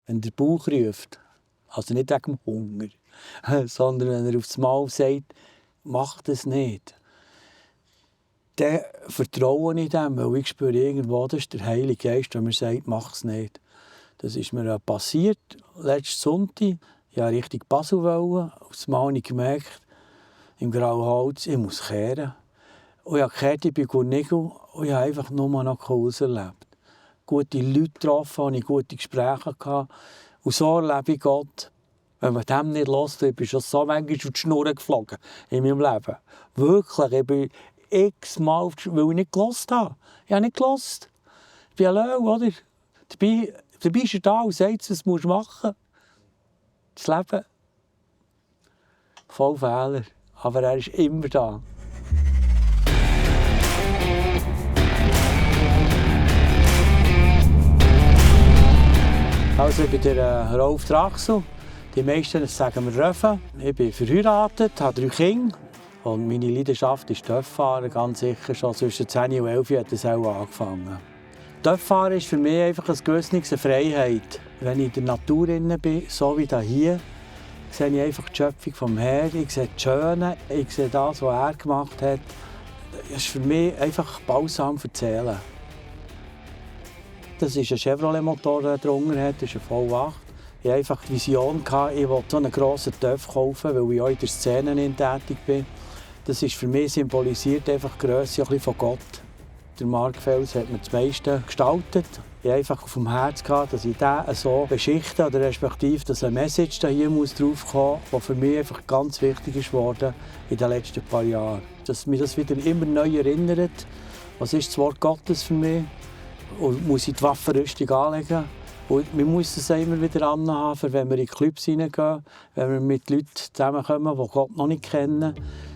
Wenn der Bauch ruft, also nicht wegen dem Hunger, sondern wenn er aufs Mal sagt, mach das nicht, dann vertraue ich dem, weil ich spüre irgendwo, das ist der Heilige Geist, wenn mir sagt, mach es nicht. Das ist mir passiert, letzten Sonntag. Ich wollte Richtung Basel. Aufs Mal habe ich gemerkt, im Grauen Holz, ich muss kehren. Und ich habe gekehrt, ich bin Gurnigel und ich habe einfach nur noch Chaos erlebt. Gute Leute getroffen, hatte gute Gespräche gehabt. Und so erlebe ich Gott. Wenn man dem nicht hört, ich bin schon so manchmal auf die Schnur geflogen in meinem Leben. Wirklich, ich bin x-mal, weil ich nicht gehört habe. Ich habe nicht gehört. Ich bin allein, oder? Dabei ist er da und sagt, was du machen musst. Das Leben. Voll Fehler. Aber er ist immer da. Also ich bin der Rolf Trachsel. Die meisten sagen mir Röfe. Ich bin verheiratet, habe 3 Kinder. Und meine Leidenschaft ist Töpffahren, ganz sicher. Schon zwischen 10 und 11 hat es auch angefangen. Töpffahren ist für mich einfach eine gewisse Freiheit. Wenn ich in der Natur bin, so wie hier, sehe ich einfach die Schöpfung vom Herrn. Ich sehe das Schöne, ich sehe das, was er gemacht hat. Das ist für mich einfach Balsam für die Seele. Das ist ein Chevrolet-Motor, der drunter hat, das ist ein V8. Ich hatte einfach die Vision, ich wollte so einen grossen Töpf kaufen, weil ich auch in der Szene tätig bin. Das ist für mich symbolisiert einfach die Grösse von Gott. Der Mark Fels hat mir das meiste gestaltet. Ich hatte einfach auf dem Herz, dass ich den so beschichte, oder respektive, dass eine Message hier draufkommen muss, die für mich einfach ganz wichtig ist worden in den letzten paar Jahren. Dass mich das wieder immer neu erinnert, was ist das Wort Gottes für mich, und muss ich die Waffenrüstung anlegen. Und man muss es immer wieder anhaben, wenn wir in Clubs hineingehen, wenn wir mit Leuten zusammenkommen, die Gott noch nicht kennen.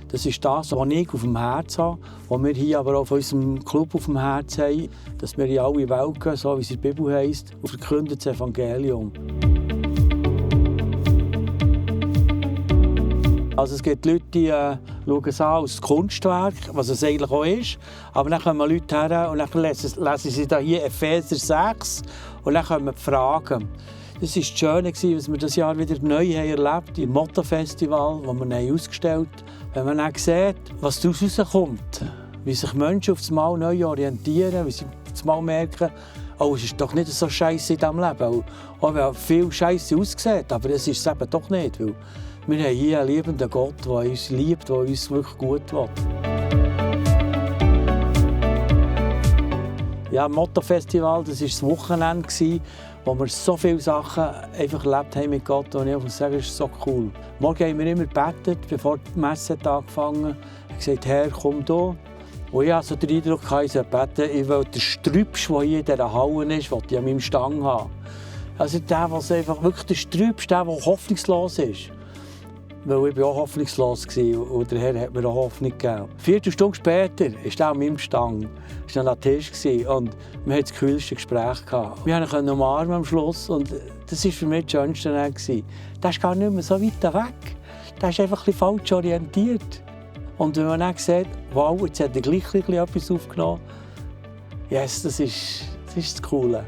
Das ist das, was ich auf dem Herz habe, was wir hier aber auch auf unserem Club auf dem Herz haben, dass wir in alle Welt gehen, so wie es in der Bibel heisst, und verkünden das Evangelium. Also es gibt Leute, die schauen es an als Kunstwerk, was es eigentlich auch ist. Aber dann kommen Leute her und dann lesen sie hier Epheser 6 und dann kommen die Fragen. Das war das Schöne, was wir dieses Jahr wieder neu erlebt haben, im Motto-Festival, das wir ausgestellt haben. Wenn man dann sieht, was daraus rauskommt, wie sich Menschen auf das Mal neu orientieren, wie sie auf das Mal merken, oh, es ist doch nicht so scheiße in diesem Leben. Auch wenn viel Scheiße aussieht, aber es ist es eben doch nicht. Weil wir haben hier einen liebenden Gott, der uns liebt, der uns wirklich gut will. Ja, Motto-Festival, das war das Wochenende, wo wir so viele Sachen einfach erlebt haben mit Gott. Und ich muss sagen, das ist so cool. Morgen haben wir immer gebetet, bevor die Messe angefangen hat. Ich habe gesagt, Herr, komm hier. Und ich hatte so den Eindruck, ich sollte beten, ich will den Strübsch, der hier in dieser Halle ist, ich an meinem Stang haben. Also der, was einfach wirklich der Strübsch, der hoffnungslos ist. Weil ich war auch hoffnungslos und der Herr hat mir auch Hoffnung gegeben. 4 Stunden später war er an meinem Stang. Er war an der Tisch und wir hatten das kühlste Gespräch. Wir konnten umarmen am Schluss und das war für mich das Schönste. Der ist gar nicht mehr so weit weg. Der ist einfach ein bisschen falsch orientiert. Und wenn man dann sieht, wow, jetzt hat er gleich etwas aufgenommen, yes, das ist das Coole.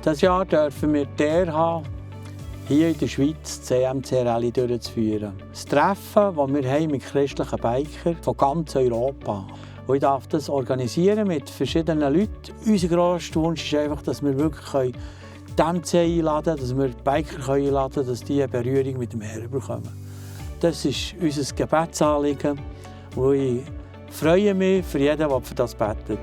Dieses Jahr dürfen wir die Ehre haben, hier in der Schweiz das CMC-Rallye durchzuführen. Das Treffen, das wir haben mit christlichen Bikern von ganz Europa. Und ich darf das organisieren mit verschiedenen Leuten. Unser grosser Wunsch ist einfach, dass wir wirklich die MC einladen können, dass wir die Biker einladen können, dass die eine Berührung mit dem Herrn bekommen. Das ist unser Gebetsanliegen. Und ich freue mich für jeden, der für das betet.